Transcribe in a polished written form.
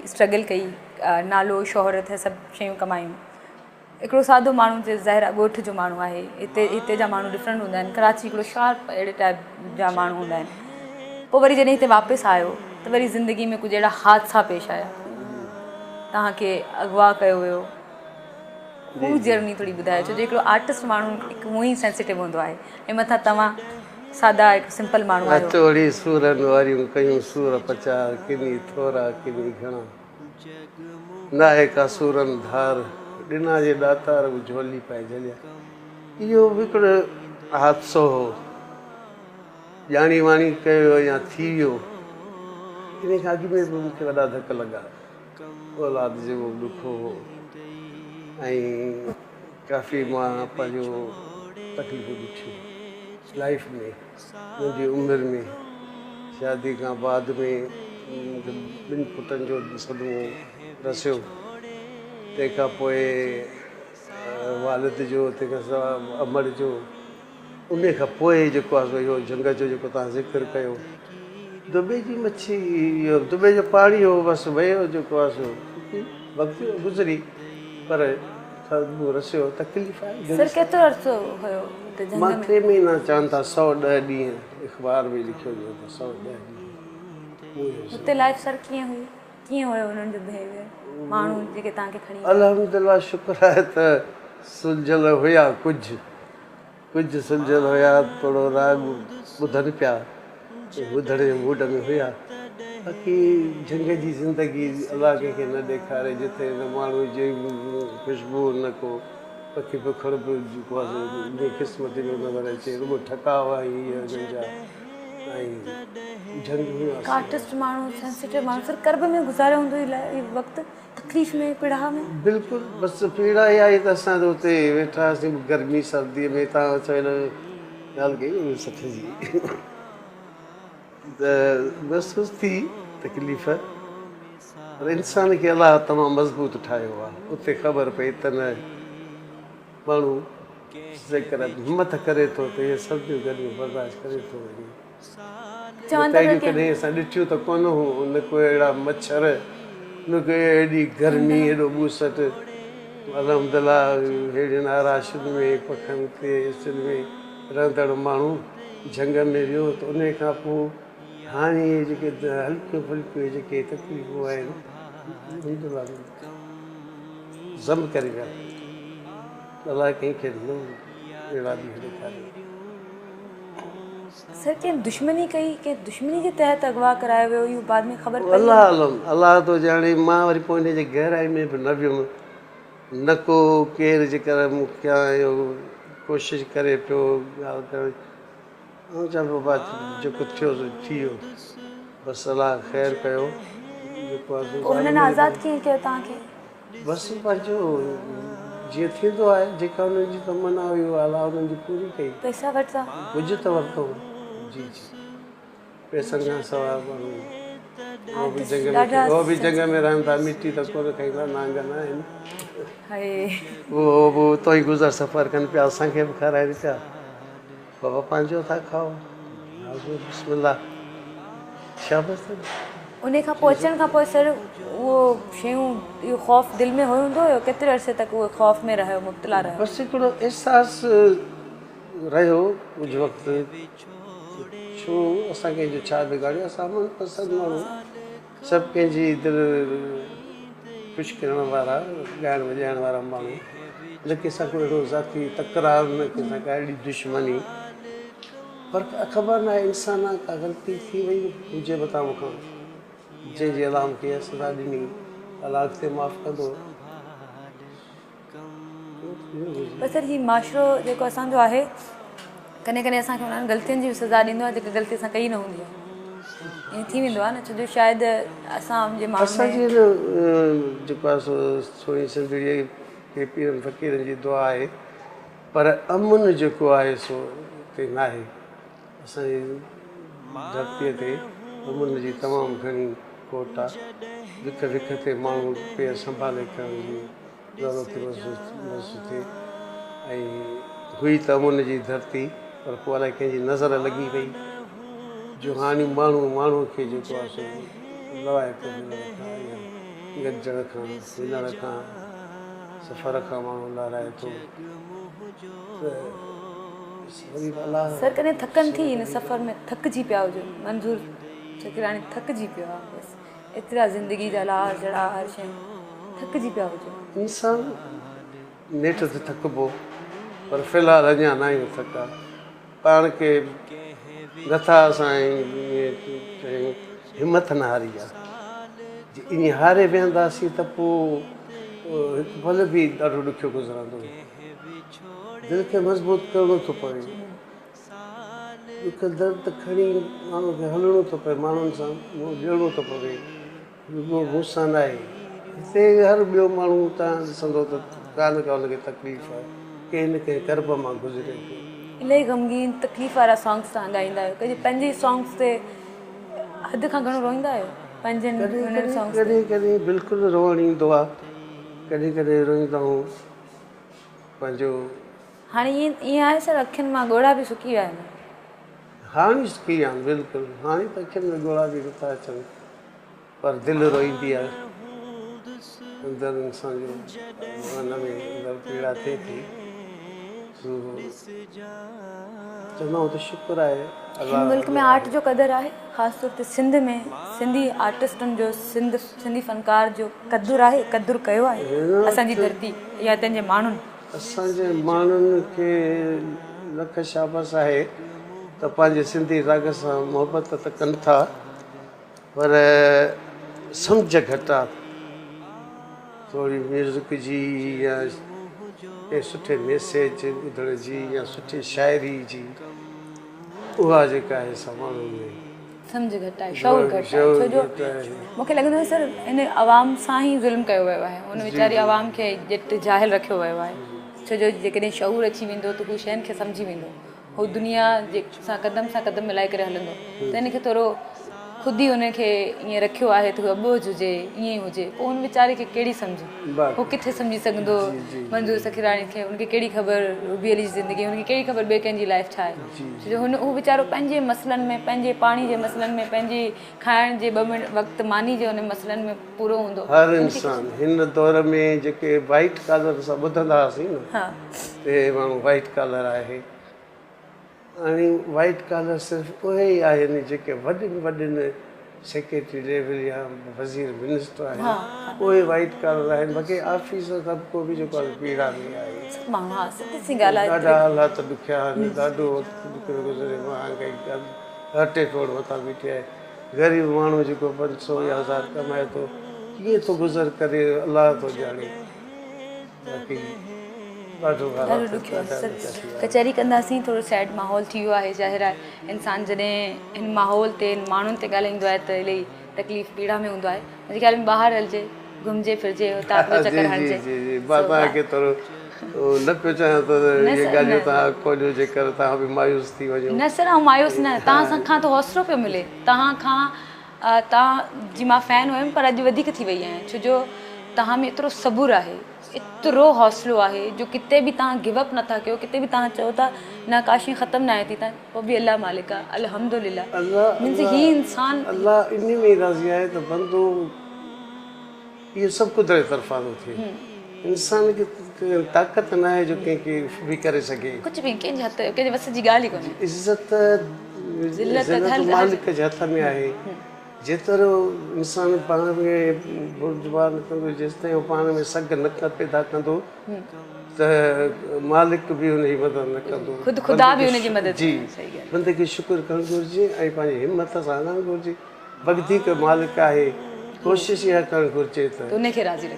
Struggle ڪئي، نالو شهرت هي سڀ شيون ڪمايون. هڪڙو سادو ماڻهو جي ظاهر آهي ڳوٺ جو ماڻهو آهي، هتي هتي جا ماڻهو ڊفرنٽ هوندا آهن، ڪراچي هڪڙو شارپ اهڙي ٽائپ جا ماڻهو هوندا آهن. پوء وري جڏهن هتي واپس آيو ته وري زندگي ۾ ڪجهه اهڙا حادثا پيش آيا، توهان کي اغوا ڪيو ويو. هو جرني ٿوري ٻڌايو ڇو جو هڪڙو آرٽسٽ ماڻهو هڪ هونئن ئي سينسيٽو هوندو آهي ۽ مٿان توهان سادا هڪ سمپل ماڻهو آهيو. اچوڙي سورن واريون ڪيون سور پچار ڪني ٿورا ڪني گهڻا ناهي ڪا سورن ڌار ڏنا جي ڏاتار به جهولي پائي جهليا. اهو به هڪڙو حادثو هو ڄاڻي واڻي ڪيو ويو يا ٿي ويو انهي کان اڳ ۾ به مون کي وڏا ڌڪ لڳا. اولاد جو به ڏک هو ۽ ڪافي مان پنهنجو تڪليفون ڏٺيون لائيف ۾ منهنجي عمر ۾ شادي کان بعد ۾ مونکي ٻن پٽن جو صدمو رسيو تنهن کان پوء والد جو تنهن کان سواء امڙ جو انهي کان پوء جيڪو آهي سو اهو جهنگ جو جيڪو توهان ذڪر ڪيو دٻي جي مڇي اهو دٻي جو پاڻي هو بس ويو جيڪو آهي سو وقت گذري پر صدمو رسيو تڪليف آهي سر ڪيترو عرصو هيو اتي جهنگ ۾؟ مان 3 مهينا چون ٿا 110 ڏينهن اخبار ۾ لکيو ويو ته 110 ڏينهن. اتي لائيف سر ڪيئن هئي؟ ڪيئن هيو انهن جو بهيويئر ماڻهو جيڪي توهان کي کڻي ويا؟ الحمدلله شڪر آهي ته سلجهيل هيا ڪجهه ڪجهه سلجهيل هيا ٿورو راڳ ٻڌن پيا ٻڌڻ جي موڊ ۾ هيا باقي جهنگ جي زندگي الله ڪنهن کي نه ڏيکاري جتي نه ماڻهو جي خوشبو نه ڪو پکي پکڙ به جيڪو آهي سو انهي قسمت جو نظر اچي رڳو ٺڪاء ۽ اهي انهن جا ۽ جهنگ هيو. آرٽسٽ ماڻهو سينسيٽو ماڻهو سر ڪرب ۾ گذاريو هوندو هي وقت تڪليف ۾ پيڙاهه ۾. بلڪل بس پيڙا اها آهي ته اسان ته اتي ويٺا هئاسين گرمي سردي ۾ تان سويل ڳالهه ڪئي اهو سٺ جي ته محسوس ٿي تڪليف پر انسان کي الله تمام مضبوط ٺاهيو آهي اتي خبر پئي ته نه ماڻهو جيڪر همت ڪري ٿو ته اهي سرديون گرميون برداشت ڪري ٿو وڃي. چون ٿا ته اهڙيون ڪڏهن اسان ڏٺيون ته ڪونه هيون، نه ڪو اهڙا مڇر، نه ڪو ايڏي گرمي، ايڏو ٻوسٽ. الحمدلله ههڙين آرائشن ۾ پکن تي ايسين ۾ رهندڙ ماڻهو جهنگ ۾ ويو ته انهي کان پوء هاڻي اهي جيڪي هلڪيون ڦلڪيون اهي جيڪي تڪليفون آهن الحمدلله ضم ڪري ويا. الله ڪنهن کي نه اهڙا ڏينهن ڏيکاري. سر ڪنهن دشمني ڪئي، ڪنهن دشمني جي تحت اغوا ڪرايو ويو اهو بعد ۾ خبر پئي الله عالم الله ٿو ڄاڻي مان وري پوء انهي جي گهرائي ۾ به نه ويم نه ڪو ڪير جيڪر مون کان اهو ڪوشش ڪري پيو ڳالهه ڪرڻ جي آئون چوان پيو بابا جيڪو ٿيو سو ٿي ويو بس الله خير ڪيو جيڪو آهي سو پوء هنن آزاد ڪيئن ڪيو توهان کي؟ بس پنهنجو جيئن ٿيندو آهي جيڪا انهن جي تمنا هئي اها الله انهن جي پوري ڪئي. پئسا ورتا؟ ڪجهه ته ورتو. جي جي پئسن کان سواء ماڻهو اهو به جنگ ۾ اهو به جنگ ۾ رهن ٿا مٽي ته ڪونه کائيندا نانگ نه آهن. اهو به اتو ئي گذر سفر ڪن پيا اسان کي به کارائن پيا. بابا پنهنجو ٿا کائو نازو بسم الله شابس اٿن. انهي کان پوء اچڻ کان پوء سر اهو شيون اهو خوف دل ۾ هوندو هيو ڪيتري عرصي تڪ اهو خوف ۾ رهيو مبتلا رهيو. بس هڪڙو احساس رهيو ڪجهه وقت ڇو اسان ڪنهن جو ڇا بگاڙيو اسان امن پسند ماڻهو سڀ ڪنهن جي دل خوش ڪرڻ وارا، ڳائڻ وڄائڻ وارا ماڻهو، نه ڪنهن سان ڪو اهڙو ذاتي تڪرار، نه ڪنهن سان ڪا اهڙي دشمني، پر خبر ناهي انسان آ ڪا غلطي ٿي وئي هجي متان مون کان، جنهن جي الله مون کي اها سزا ڏني، الله اڳتي معاف ڪندو. پر سر هي معاشرو جيڪو اسان جو آهي ڪڏهن ڪڏهن اسان کي انهن غلطين جي به سزا ڏيندو آهي جيڪا غلطي اسان ڪئي نه هوندي آهي ائين ٿي ويندو آهي نه ڇو جو شايد اسان جي ماڻهن اسان جي جيڪو آهي سو سهڻي سنڌڙيء کي پيرن فقيرن جي دعا آهي پر امن جيڪو آهي سو اتي ناهي اسان جي ڌرتيء تي امن جي تمام گهڻي کوٽ آهي وک وک تي ماڻهو پير سنڀالي ڪرڻ جي ضرورت ٿي محسوس ٿئي ۽ هئي ته امن جي ڌرتي پر پوء الائي ڪنهن جي نظر لڳي وئي جو هاڻي ماڻهو ماڻهو کي جيڪو آهي سو لوائي پيو ملڻ کان يا گڏجڻ کان، ملڻ کان، سفر کان ماڻهو لارائي ٿو ته وري به الله. سر ڪڏهن ٿڪن ٿي هن سفر ۾ ٿڪجي پيا هجو منظور سکراڻي ٿڪجي پيو آ بس ايترا زندگي جا لاهه چڙها هر شيء ٿڪجي پيا هجو. انسان نيٺ ته ٿڪبو پر في الحال اڃا ناهيون ٿڪا. پاڻ کي نٿا اسان ائين چيون همٿ نه هاري آ. جي ائين هاري ويهنداسين ته پوء هڪ پل به ڏاڍو ڏکيو گذرندو. دل کي مضبوط ڪرڻو ٿو پوي. ڏک درد کڻي ماڻهو کي هلڻو ٿو پوي، ماڻهن سان منهن ڏيڻو ٿو پوي. رڳو مون سان ناهي، هتي هر ٻيو ماڻهو توهان ڏسندو ته ڪا نه ڪا ان کي تڪليف آهي، ڪنهن نه ڪنهن ڪرب مان گذري پيو. الاهي غمگين تڪليف وارا سانگس توهان ڳائيندا آهيو، ڪڏهن پنهنجي سانگس تي حد کان گهڻو روئيندا آهيو پنهنجن انهن سانگس تي؟ ڪڏهن ڪڏهن بلڪل روئڻ ايندو آهي، ڪڏهن ڪڏهن روئيندا آهيون پنهنجو. هاڻي ائين آهي سر اکين مان ڳوڙها به سڪي ويا آهن. هاڻي سڪي ويا آهن بلڪل، هاڻي ته اکين ۾ ڳوڙها به نٿا اچن. پر دل روئيندي آ اندر انسان جو من ۾ اندر پيڙا ٿئي ٿي سو چوندا آهيون ته شڪر آهي الله هن ملڪ ۾ آرٽ جو قدر آهي خاص طور تي سنڌ ۾ سنڌي آرٽسٽن جو سنڌ سنڌي فنڪار جو قدر آهي قدر ڪيو آهي اسان جي ڌرتي يا هتان جي ماڻهن. اسان جي ماڻهن کي لک شابس آهي ته پنهنجي سنڌي راڳ سان محبت ته ڪن ٿا پر سمجهه گهٽ آ ٿوري ميوزڪ جي يا ڪنهن سٺي ميسيج ٻڌڻ جي يا سٺي شاعري جي اها جيڪا آهي سا ماڻهن ۾ سمجهه گهٽ آهي شعور گهٽ آهي ڇو جو مون کي لڳندو آهي سر ان عوام سان ئي ظلم ڪيو ويو آهي ان ويچاري عوام کي ڄٽ جاهل رکيو ويو آهي ڇو جو جيڪڏهن شعور اچي ويندو ته هو شين کي سمجهي ويندو هو دنيا جي سان قدم سان قدم ملائي ڪري هلندو ته ان کي ٿورو خود ئي ان کي ائين رکيو آهي ته هو اٻوجهه هجي ائين ئي هجي پوء ان ويچاري کي ڪهڙي سمجهه هو ڪٿي سمجهي سگهندو منظور سکيراڻي کي ان کي ڪهڙي خبر روبي علي جي زندگي ان کي ڪهڙي خبر ٻئي ڪنهن جي لائف ڇا آهي ڇو جو هن هو ويچارو پنهنجي مسئلن ۾ پنهنجي پاڻي جي مسئلن ۾ پنهنجي کائڻ جي ٻه منٽ وقت ماني جي ان مسئلن ۾ پورو هوندو. هر انسان هن دور ۾ جيڪي وائيٽ ڪالر اسان ٻڌندا هئاسين نه ته هي ماڻهو وائيٽ ڪالر آهي هاڻي وائيٽ ڪالر صرف اهي ئي آهن جيڪي وڏين وڏين سيڪريٽري ليول يا وزير منسٽر آهن اهي وائيٽ ڪالر آهن باقي آفيسر طبقو به جيڪو آهي پيڙا ۾ آهي. سڀ ماڻهو ها سڌي سين ڳالهه آهي. ڏاڍا حالات ڏکيا آهن ڏاڍو وقت ڏکيو گذري مهانگائي اٽي ٽوڙ مٿان بيٺي آهي. غريب ماڻهو جيڪو 500 يا هزار ڪمائي ٿو ڪيئن ٿو گذر ڪري الله ٿو ڄاڻي. باقي ڏاڍو ڏاڍو ڏکيو آهي سر. ڪچهري ڪنداسين ٿورو سيڊ ماحول ٿي ويو آهي ظاهر آهي انسان جڏهن هن ماحول تي هن ماڻهن تي ڳالهائيندو آهي ته الائي تڪليف پيڙا ۾ هوندو آهي منهنجي خيال ۾ ٻاهر هلجي گهمجي ڦرجي اوطاق جو چڪر هڻجي. جي جي جي مان توهان کي ٿورو نه پيو چاهيان ته اهي ڳالهيون توهان کوليو جيڪر توهان به مايوس ٿي وڃو. نه سر آئون مايوس نه توهان سان کان ته حوصلو پيو ملي توهان کان توهان جي مان فين هيم پر اڄ وڌيڪ ٿي وئي آهيان ڇو جو توهان ۾ ايترو صبر آهي ايترو حوصلو آهي جو ڪٿي به توهان گيو اپ نٿا ڪيو ڪٿي به توهان چئو ٿا نه ڪا شي ختم ناهي ٿي ته پوء به الله مالڪ آهي الحمدلله مينز هي انسان الله انهي ۾ راضي آهي ته بندو اهو سڀ قدرت طرفان ٿو ٿئي. انسان کي طاقت ناهي جو ڪنهن کي به ڪري سگهي. ڪجهه به ڪنهن جي هٿ ڪنهن جي وس جي ڳالهه ئي ڪونهي. عزت ذلت مالڪ جي هٿ ۾ آهي. جيترو انسان پاڻ ۾ بردبار نه ڪندو جيستائين هو پاڻ ۾ سگهه نه پيدا ڪندو ته مالڪ به ان جي مدد نه ڪندو. خود خدا به ان جي مدد جي بندي کي شڪر ڪرڻ گهرجي ۽ پنهنجي همت سان هلڻ گهرجي. وڌيڪ مالڪ آهي ڪوشش اها ڪرڻ گهرجي ته. ان کي راضي رکي.